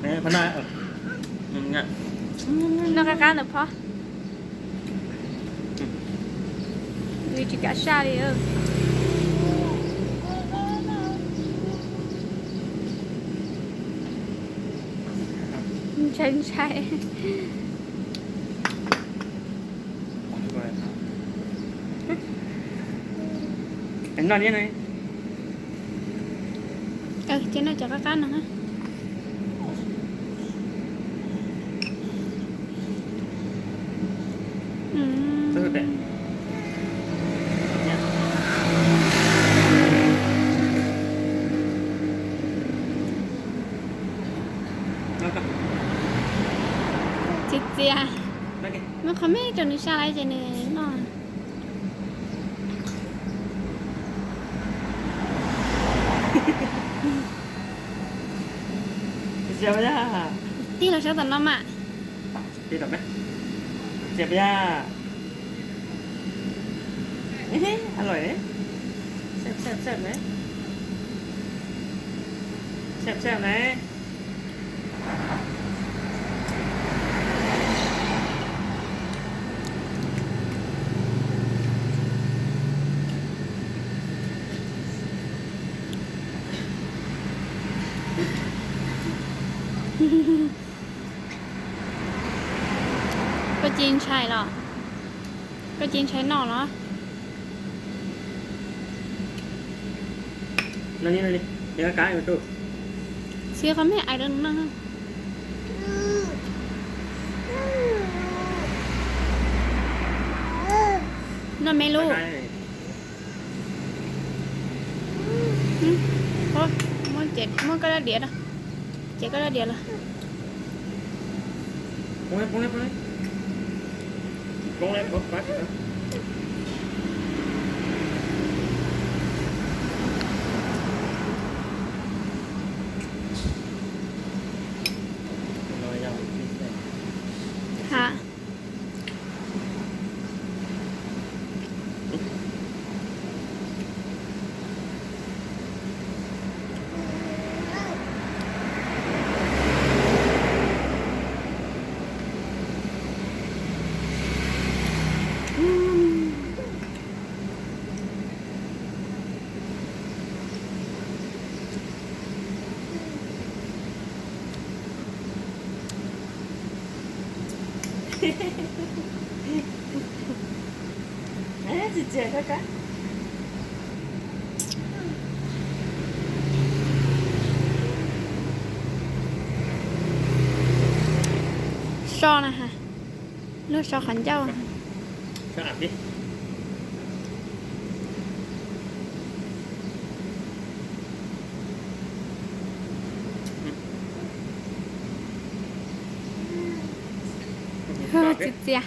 Noj qab qab ntawm phoj. Nws tsis kam saj li. Ntshai ntshai. Noj ni. Ces noj cov qab qab no. Txias txias. Muab qhov me rau nws saj lawm ces nws noj. Tij los sab tom no mas. Tij tom me. Txias pas yaj. Alo, sab sab ne. Sab sab ne. Koj ci ntshai los? Koj ci ntshai noj los? Txias qhov me ais rau nws noj. Noj me lub. Muab koj rab diav, ces koj rab diav los. Ha. Txias txias kab kab. So na ha, luag so qhov ncauj. Txias txias.